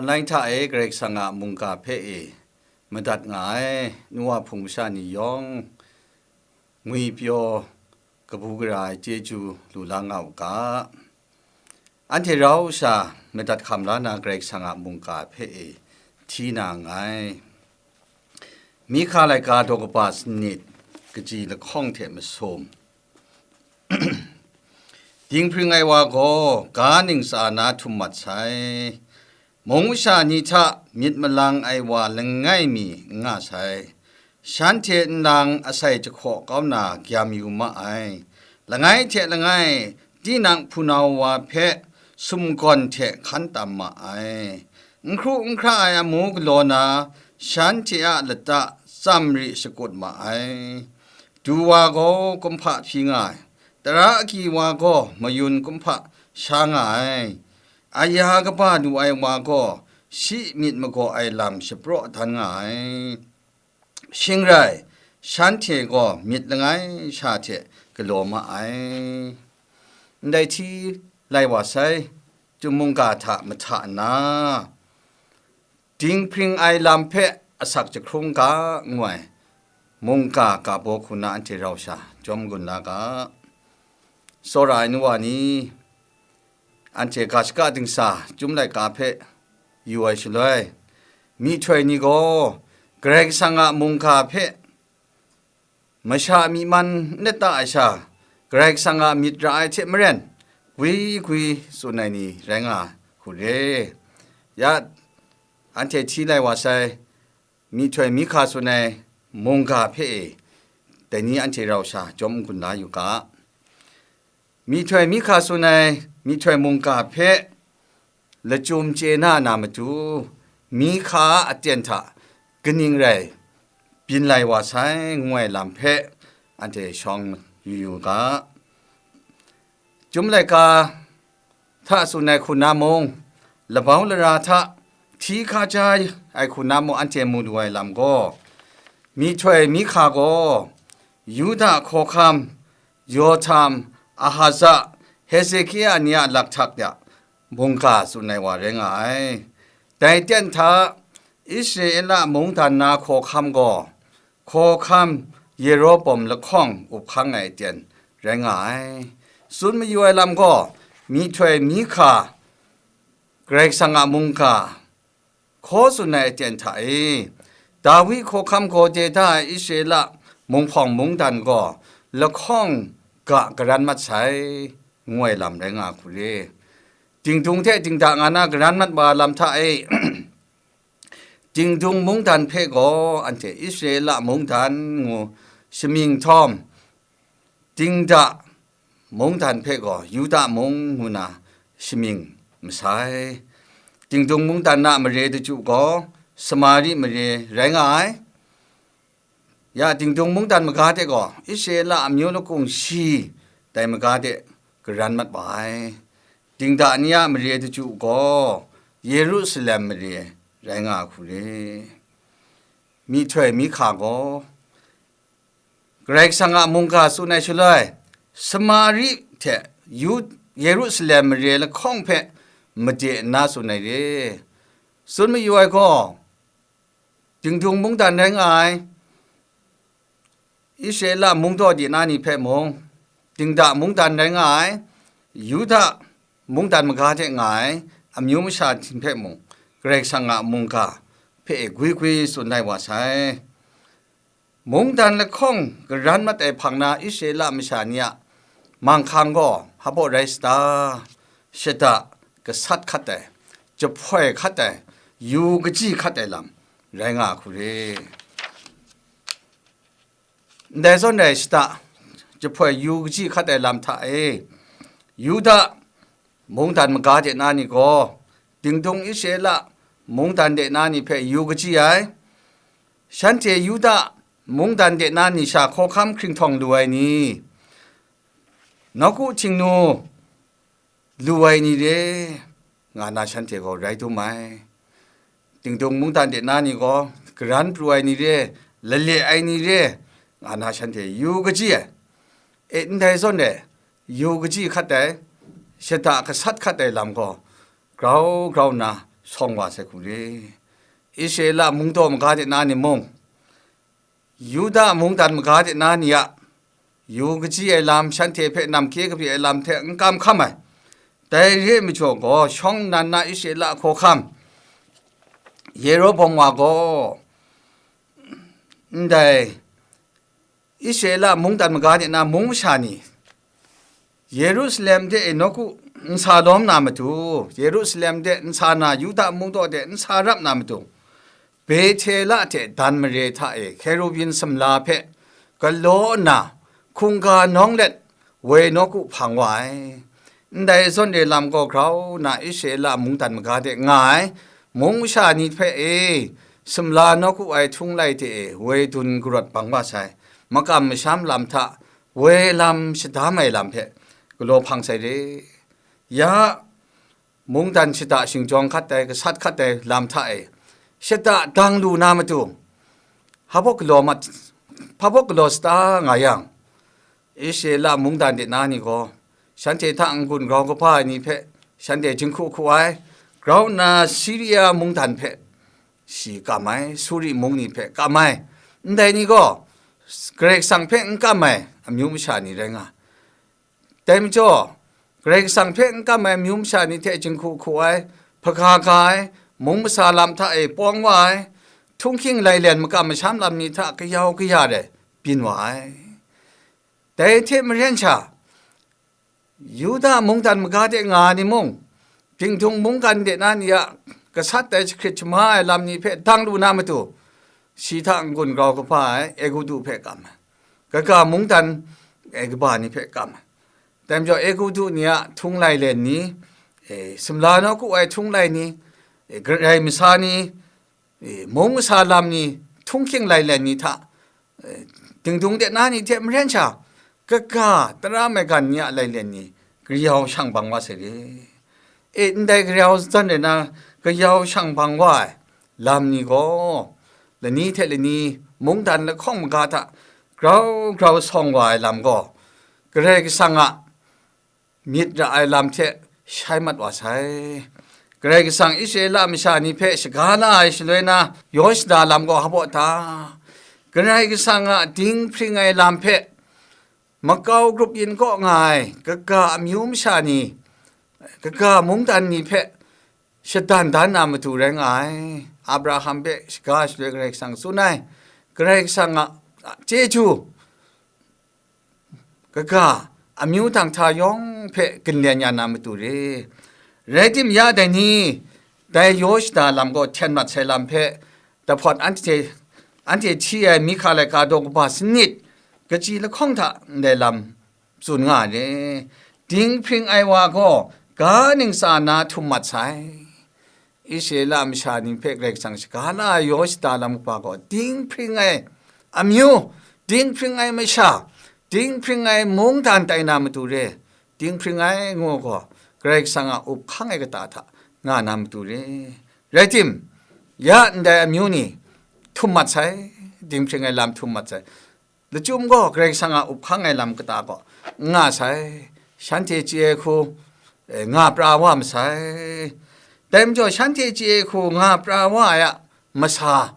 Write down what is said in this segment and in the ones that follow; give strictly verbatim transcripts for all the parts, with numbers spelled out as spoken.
Online hta e Karai Kasang a mungga hpe e madat nga ai nu wa hpung masha ni yawng, ngwipyaw kabu gara ai chyeju lu la nga u ga. Anhte rau sha madat hkam la na Karai Kasang a mungga hpe e hti na nngai. Mihka laika daw kaba sanit kaji lahkawng hte masum. Dinghpring ai wa gaw ga ningsa na htum mat sai. Mung masha ni hta myit malang ai wa langai mi n nga sai. Shanhte nlang asai jahkaw kau na gyam yu ma ai. Langai hte langai tinang hpunau wa hpe sumgawn hte hkan tam ma ai. N hkru n hkra ai amu galaw na, shanhte a lata tsam ri shakut ma ai. Du wa gaw kumhpa hpyi nga ai. Tara agyi wa gaw mayun kumhpa sha nga ai. Aya kaba lu ai wa gaw shi myit magaw ai lam shapraw dan nga ai. Shing rai, shanhte gaw myit langai sha hte galaw ma ai. Ndai hti lai wa sai, chyum mungga hta mahta nna, dinghpring ai lam hpe asak jahkrung ga ngu ai mungga ga baw hku na anhte rau sha jawm gun la ga. Tsawra ai nu wa ni, anhte ga shaka dingsa chyum laika hpe yu ai shaloi, myihtoi ni gaw Karai Kasang a mungga hpe masha myi man n lata ai sha, Karai Kasang a myit ra ai hte maren, gwi gwi tsun ai ni rai nga hku re. Ya, anhte hti lai wa sai, myihtoi Mihka tsun ai mungga hpe e, dai ni anhte rau sha jawm n-gun la yu ga. Myihtoi Mihka tsun ai myihtoi mungga hpe lachyum chye na na matu, Mihka a aten hta kaning rai byin lai wa sai ngu ai lam hpe anhte shawng yu yu ga. Chyum laika hta tsun ai hku na mung, labau lara hta hti hkaja ai hku na mung anhte mu lu ai lam gaw, myihtoi Mihka gaw Yuda hkawhkam, Yohtam, Ahaza, Hezekia ni a lakhtak ya mungga tsun ai wa rai nga ai. Dai aten hta Israela mungdan na hkawhkam gaw, hkawhkam Yerobawm lahkawng up hkang ai aten rai nga ai. Tsun mayu ai lam gaw, myihtoi Mihka, Karai Kasang a mungga, hkaw tsun ai aten hta e, Dawi hkawhkam gaw de da ai Israela munghpawng mungdan gaw lahkawng ga garan mat sai, ngu ai lam rai nga hku re. Dingdung hte dingda nga na garan mat wa lam hta e, dingdung mungdan hpe gaw anhte Israela mungdan ngu shamying htawm, dingda mungdan hpe gaw Yuda mung ngu na shamying masai. Dingdung mungdan na mare daju gaw Samari mare rai nga ai. Ya, dingdung mungdan maga de gaw Israela amyu lakung shi dai maga de garan mat wa ai. Dingda ni a mare daju gaw Yerusalem mare rai nga hku re. Myihtoi Mihka gaw Karai Kasang a mungga tsun ai shaloi, Samari hte Yu-, Yerusalem mare lahkawng hpe made nna tsun ai re. Tsun mayu ai gaw, dingdung mungdan rai nga ai, Israela mungdaw de na ni hpe mung, dingda mungdan rai nga ai, Yuda mungdan maga hte nga ai amyu masha hte hpe mung, Karai Kasang a mungga hpe e gwi gwi tsun lai wa sai. Mungdan lahkawng garan mat ai hpang na Israela masha ni a manghkang gaw hpabaw rai sata, shada gasat hkat ai, jahpoi hkat ai, yu kaji hkat ai lam rai nga hku re. Ndai zawn rai shada, jahpoi yu kaji hkat ai lam hta e, Yuda mungdan maga de na ni gaw, dingdung Israela mungdan de na ni hpe yu kaji ai, shanhte Yuda mungdan de na ni sha hkawhkam hkringhtawng lu ai ni, nawku htingnu lu ai ni re, nga na shanhte gaw rai dum ai. Dingdung mungdan de na ni gaw, garan pru ai ni re, lale ai ni re, nga na shanhte yu kaji ai. E, ndai zawn e, yu kaji hkat ai, shada gasat hkat ai lam gaw, grau grau nna sawng wa sai hku re. Israela mung daw maga de na ni mung, Yuda mungdan maga de na ni a yu kaji ai lam, shanhte hpe namkye kapye ai lam hte n kam hkam ai. Dai re ai majaw gaw, shawng nnan na Israela hkawhkam Yerohbawm wa gaw, ndai Israela mungdan maga de na mung masha ni, Yerusalem de e nawku n sa lawm na matu, Yerusalem de n sa na, Yuda mung daw de n sa rap na matu, Betela hte dan mare hta e Hkerubin sumla hpe galaw nna, hkungga nawng let woi nawku hpang wa ai. Ndai zawn re lam gaw grau nna Israela mungdan maga de nga ai mung masha ni hpe e, sumla nawku ai htung lai hte e woi dun karawt bang wa sai. Makam masham lam hta woi lam shadam ai lam hpe galaw hpang sai re. Ya, mungdan shada shingjawng hkat ai, gasat hkat ai lam hta e shada dang lu na matu, hpabaw galaw mat, hpabaw galaw sata nga yang, Israela mungdan de na ni gaw, shanhte hta n-gun grau kaba ai ni hpe shanhte jinghku hku ai, grau nna Siria mungdan hpe shi kam ai, Suri mung ni hpe kam ai, ndai ni gaw Karai Kasang hpe n kam ai amyu masha ni rai nga ai. Dai majaw, Karai Kasang hpe n kam ai amyu masha ni hte jinghku hku ai, hpaga ga ai, mung masa lam hta e pawng wa ai, htunghking lailen makam masham lam ni hta kayau kaya rai byin wa ai. Dai hte maren sha, Yuda mungdan maga de nga ai ni mung, Dingdung mungkan de na ni a gasat ai jahkrit jahma ai lam ni hpe dang lu na matu, shi hta n-gun grau kaba ai Egutu hpe kam ai, kaga mungdan e kaba ni hpe kam ai. Dai majaw, Egutu ni a htung lai len ni, e, sumla nawku ai htung lai ni, e, garai masa ni, e, mung masa lam ni, htunghking lai len ni hta, e, Dingdung de na ni hte maren sha, kaga tara maigan ni a lai len ni, kayau shang bang wa sai re. E, ndai kayau zawn re na, kayau shang bang wa ai lam ni gaw, lani hte lani mungdan lahkawng maga hta grau grau sawng wa ai lam gaw, Karai Kasang a myit ra ai lam hte shai mat wa sai. Karai Kasang Israela masha ni hpe shaga la ai shaloi na, yaw shada lam gaw hpabaw ta? Karai Kasang a dinghpring ai lam hpe makau grup yin kaw nga ai kaga amyu masha ni, kaga mungdan ni hpe shadan dan na matu rai nga ai. Abraham hpe shaga shaloi Karai Kasang tsun ai, Karai Kasang a chyeju kaga amyu dang hta yawng hpe ginlen ya na matu re. Rai tim, ya dai ni, dai yaw shada lam gaw hten mat sai lam hpe, dahpawt anhte, anhte hti ai Mika laika daw kaba sanit, kaji lahkawng hta ndai lam tsun nga ai re. Dinghpring ai wa gaw ga ningsa na htum mat sai. Israela masha ni hpe Karai Kasang shaga la ai yaw shada lam kaba gaw dinghpring ai amyu, dinghpring ai masha, dinghpring ai mungdan tai na matu re, dinghpring ai ngu gaw Karai Kasang a up hkang ai kata hta nga na matu re. Rai tim, ya ndai amyu ni htum mat sai, dinghpring ai lam htum mat sai. Lachyum gaw Karai Kasang a up hkang ai lam kata gaw n nga sai, shanhte chye ai hku, e, nga pra wa masai. Dai majaw, shanhte chye ai hku nga pra wa ai a masa,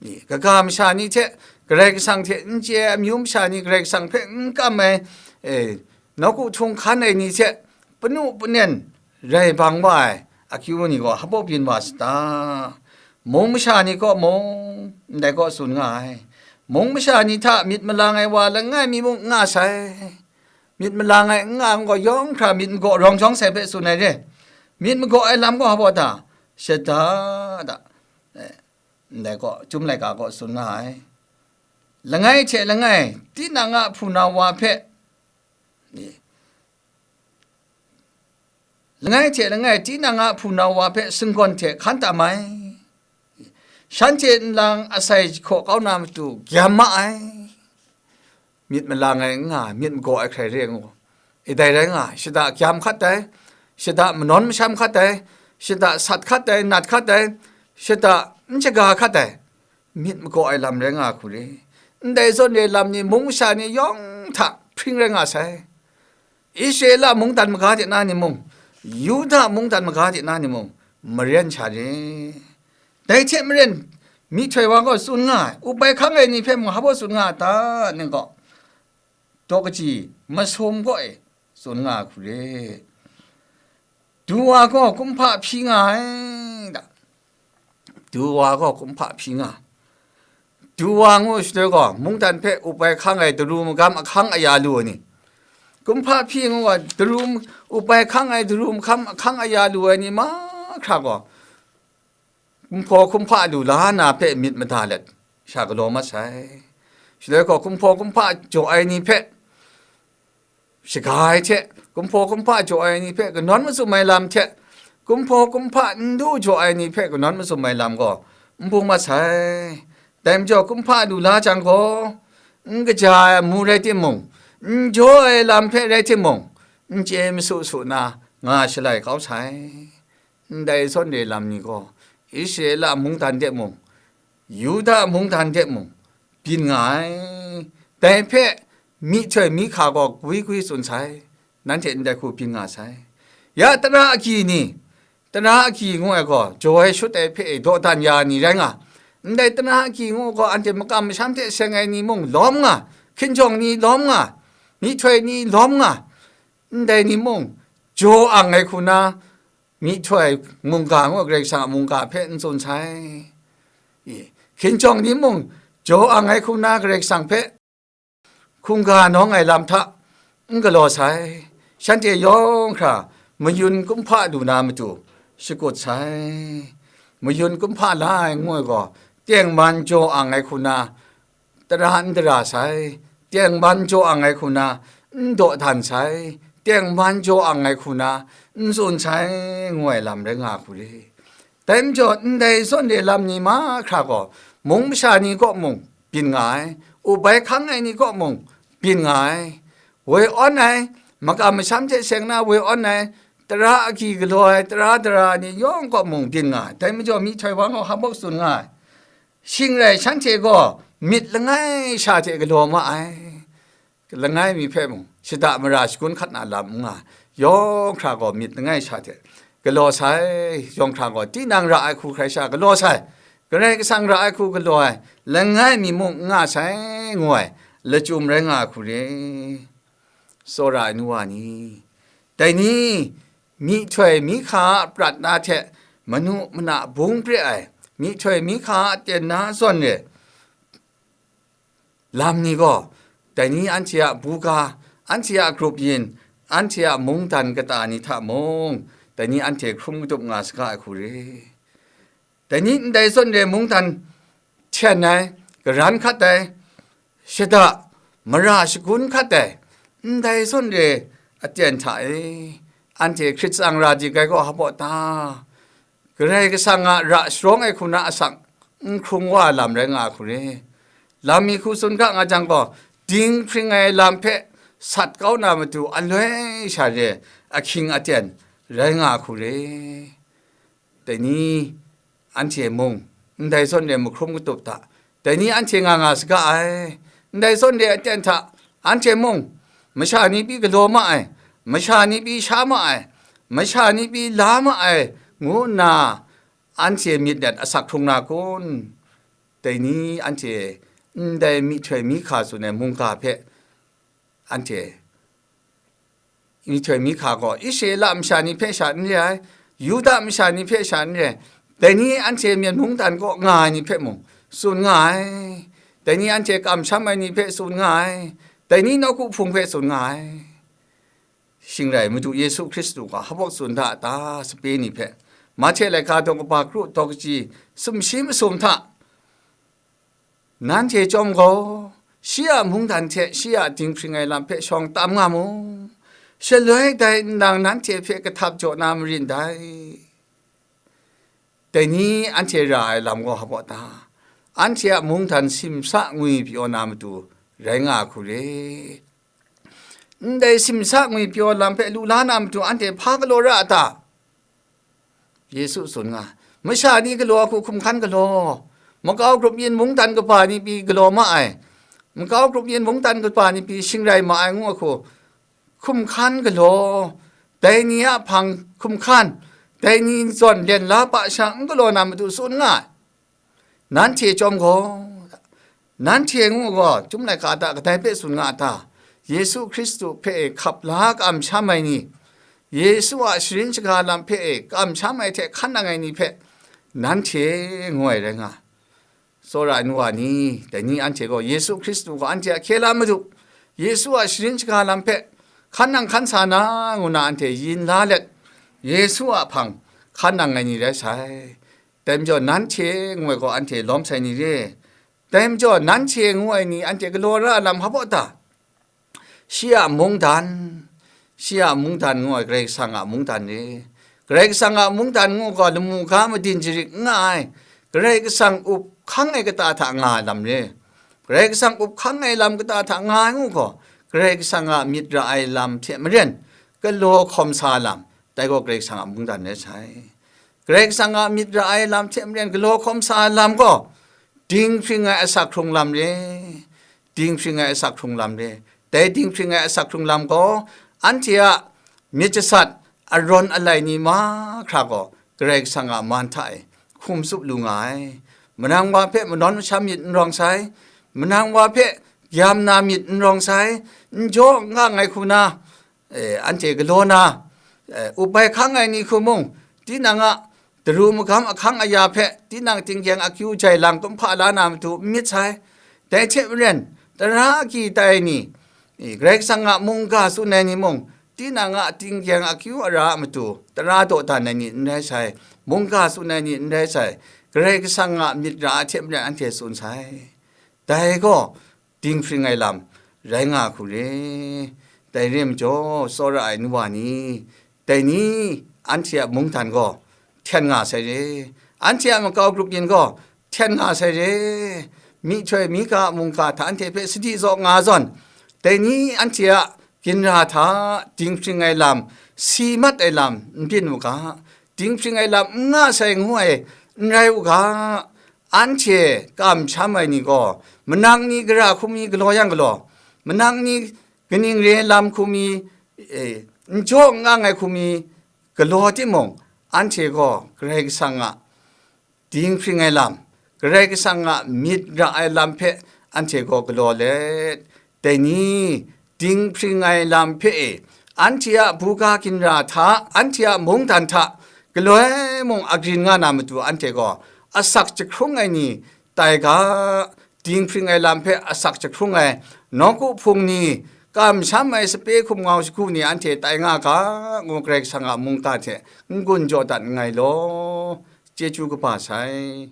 i, kaga masha ni hte Karai Kasang hte n chye ai amyu masha ni, Karai Kasang hpe n kam ai, e, nawku htung hkan ai ni hte panu panen rai bang wa ai akyu ni gaw hpabaw byin wa sata? Mung masha ni kaw mung, ndai kaw tsun nga ai. Mung masha ni hta myit malang ai wa langai mi mung n nga sai. Myit malang ai n nga ai gaw yawng hkra myit magaw rawng jawng sai hpe tsun ai re. Myit magaw ai lam gaw hpabaw ta? Shada da. Eh, ndai kaw, Chyum laika kaw tsun nga ai. Langai hte langai, tinang a hpunau wa hpe, eh, langai hte langai, tinang a hpunau wa hpe singgawn hte hkan tam ai. Shanhte nlang asai jahkaw kau na matu gyam ma ai. Myit malang ai n nga, myit magaw ai hkrai re ngu. E, dai rai nga, shada gyam hkat ai, shada manawn masham hkat ai, shada sat hkat ai, nat hkat ai, shada n shaga hkat ai, myit magaw ai lam rai nga hku re. Ndai zawn re lam ni mung masha ni yawng hta hpring rai nga sai. Israela mungdan maga de na ni mung, Yuda mungdan maga de na ni mung, maren sha re. Dai hte maren, myihtoi wa gaw tsun nga ai, upai hkang ai ni hpe mung hpa baw tsun nga a ta, ning gaw, daw kaji masum gaw e tsun nga ai hku re. Du wa gaw kumhpa hpyi nga ai, da. Du wa gaw kumhpa hpyi nga. Du wa ngu shaloi gaw, mungdan hpe upai hkang ai daru magam ahkang aya lu ai ni, kumhpa hpyi ngu ai daru, upai hkang ai daru mahkam ahkang aya lu ai ni mahkra gaw, kumhpaw kumhpa lu la na hpe myit mada let, sha galaw mat sai. Shaloi gaw, kumhpaw kumhpa jaw ai ni hpe, shaga ai hte, kumhpaw kumhpa jaw ai ni hpe kanawn mazum ai lam hte, kumhpaw kumhpa n du jaw ai ni hpe kanawn mazum ai lam gaw n bung mat sai. Dai majaw, kumhpa lu la jang gaw, n kaja ai amu rai timung, n jaw ai lam hpe rai timung, n chye masu su na nga shalai kau sai. Ndai zawn re lam ni gaw, Israela mungdan de mung, Yuda mungdan de mung, byin nga ai. Dai hpe myihtoi myi hka gaw gwi gwi tsun sai, nanhte ndai hku byin nga sai. Ya tara agyi ni, tara agyi ngu ai gaw, jaw ai shut ai hpe e dawdan ya ni rai nga. Ndai tara agyi ngu gaw, anhte makam masham hte seng ai ni mung lawm nga, hkinjawng ni lawm nga, myihtoi ni lawm nga, ndai ni mung jaw ang ai hku na, myihtoi mungga ngu Karai Kasang a mungga hpe n tsun sai. I, hkinjawng ni mung jaw ang ai hku na Karai Kasang hpe hkungga nawng ai lam hta n galaw sai. Shanhte yawng hkra mayun kumhpa lu na matu shakut sai. Mayun kumhpa la ai ngu ai gaw, tengman jaw ang ai hku na tara n dara sai, tengman jaw ang ai hku na n dawdan sai, tengman jaw ang ai hku na n tsun sai, ngu ai lam rai nga hku re. Dai majaw, ndai zawn re lam ni mahkra gaw, mung masha ni kaw mung byin nga ai, ubai hkang ai ni kaw mung byin nga ai, woi awn ai, makam masham hte seng na woi awn ai, tara agyi galaw ai, tara dara ni yawng kaw mung byin nga ai. Dai majaw, myihtoi wa gaw hpa baw tsun nga ai. Shing rai, shanhte gaw myit langai sha hte galaw ma ai. Langai mi hpe mung, shada mara shagun hkat na lam n nga, yawng hkra gaw myit langai sha hte galaw sai, yawng hkra gaw tinang ra ai hku hkrai sha galaw sai, Karai Kasang ra ai hku galaw ai langai mi mung n nga sai, ngu ai lachyum rai nga ai hku re. Tsawra ai nu wa ni, dai ni, myihtoi myi hka a prat na hte manu mana bung pre ai, myihtoi myi hka a aten na zawn re lam ni gaw, dai ni anhte a buga, anhte a grup yin, anhte a mungdan kata ni hta mung, dai ni anhte hkrum kadup nga saga ai hku re. Dai ni ndai zawn re mungdan hten ai, karan hkat ai, shada mara shagun hkat ai, ndai zawn re aten hta e, anhte hkrit tsang ra dik ai gaw hpa baw ta? Karai Kasang a ra sharawng ai hku na asak n hkrung wa lam rai nga hku re. Lam mi hku tsun ga nga jang gaw, dinghpring ai lam hpe sat kau na matu aloi sha re ahkying aten rai nga hku re. Dai ni anhte mung ndai zawn re mahkrum katup hta, dai ni anhte nga nga saga ai. Ndai zawn re aten hta, anhte mung masha ni pyi galaw ma ai, masha ni pyi sha ma ai, masha ni pyi la ma ai, ngu nna anhte myit let asak hkrung na kun? Dai ni anhte ndai myihtoi myi hka tsun ai mungga hpe anhte myihtoi myi hka gaw Israela masha ni hpe sha n re ai, Yuda masha ni hpe sha n re ai, dai ni anhte Myen mungdan kaw nga ai ni hpe mung tsun nga ai, dai ni anhte kamsham ai ni hpe tsun nga ai, dai ni nawku hpung hpe tsun nga ai. Shing rai, Madu Yesu Hkristu gaw hpa baw tsun da a ta, sape ni hpe? Mahte laika daw kaba kru daw kaji sumshi masum hta, nanhte chyawm gaw, shi a mungdan hte shi a dinghpring ai lam hpe shawng tam nga mu, shaloi dai nlang nanhte hpe kahtap jaw na marin dai. Dai ni anhte ra ai lam gaw hpa baw ta? Anhte a mungdan simsa ngwi pyaw na matu rai nga hku re. Ndai simsa ngwi pyaw lam hpe lu la na matu anhte hpa galaw ra a ta? Yesu tsun nga, masha ni galaw ai hku hkum hkan galaw, makau grup yin mungdan kaba ni pyi galaw ma ai, makau grup yin mungdan kaba ni pyi shing rai ma ai ngu ai hku hkum hkan galaw, dai ni a hpang hkum hkan, Dai ni zawn len la pa sha n galaw na matu tsun nga ai. Nanhte chyawm gaw, nanhte ngu gaw, chyum laika hta kadai hpe tsun nga a ta? Yesu Hkristu hpe e hkap la kamsham ai ni, Yesu a sharin shaga lam hpe e kamsham ai hte hkan nang ai ni hpe nanhte ngu ai rai nga ai. Tsawra ai nu wa ni, dai ni anhte gaw Yesu Hkristu gaw anhte a hkye la madu, Yesu a sharin shaga lam hpe hkan nang hkan sa na ngu na anhte yin la let, Yesu a hpang hkan nang ai ni rai sai. Dai majaw nanhte ngu ai gaw anhte lawm sai ni re? Dai majaw nanhte ngu ai ni anhte galaw ra ai lam hpa baw ta? Shi a mungdan, shi a mungdan ngu ai Karai Kasang a mungdan re. Karai Kasang a mungdan ngu gaw lamu ga madin jarit n nga ai, Karai Kasang up hkang ai kata hta nga ai lam re. Karai Kasang up hkang ai lam kata hta nga ai ngu gaw, Karai Kasang a myit ra ai lam hte maren, galaw hkawm sa ai lam, dai gaw Karai Kasang a mungdan rai sai. Karai Kasang a myit ra ai lam hte maren galaw hkawm sa ai lam gaw, dinghpring ai asak hkrung lam re, dinghpring ai asak hkrung lam re. Dai dinghpring ai asak hkrung lam gaw, anhte a myit jasat, arawn alai ni mahkra gaw, Karai Kasang a man hta e hkum tsup lu nga ai. Manang wa hpe manawn masham myit n rawng sai, manang wa hpe gyam na myit n rawng sai, n jaw n gang ai hku na, e, anhte galaw na, e, up bai hkang ai ni hku mung, tinang a daru magam ahkang aya hpe tinang tinggyeng akyu jai lang kumhpa la na matu n myit sai. Dai hte maren, tara agyi tai ni, e, Karai Kasang a mungga tsun ai ni mung, tinang a tinggyeng akyu ara a matu tara dawdan ai ni n rai sai, mungga tsun ai ni n rai sai, Karai Kasang a myit ra ai hte maren anhte tsun sai. Dai gaw, dinghpring ai lam rai nga hku re. Dai re majaw, tsawra ai nu wa ni, dai ni anhte a mungdan gaw hten nga sai re, anhte a makau grup yin gaw hten nga sai re, myihtoi myiga a mungga hta anhte hpe sadi zaw nga zawn, dai ni anhte a ginra hta dinghpring ai lam, si mat ai lam n byin u ga, dinghpring ai lam n nga sai ngu ai n rai u ga, anhte kamsham ai ni gaw, manang ni gara hku mi galaw yang galaw, manang ni kaning re lam hku mi, e, n jaw n ang ai hku mi galaw timung, anhte gaw Karai Kasang a dinghpring ai lam, Karai Kasang a myit ra ai lam hpe anhte gaw galaw let, dai ni, dinghpring ai lam hpe e, anhte a buga ginra hta, anhte a mungdan hta, galoi mung agrin nga na matu anhte gaw asak jahkrung ai ni tai ga, dinghpring ai lam hpe asak jahkrung ai nawku hpung ni, kamsham ai sape hkum ngau shagu ni anhte tai nga ga, ngu Karai Kasang a mungga hte n-gun jaw dat nngai law, chyeju kaba sai.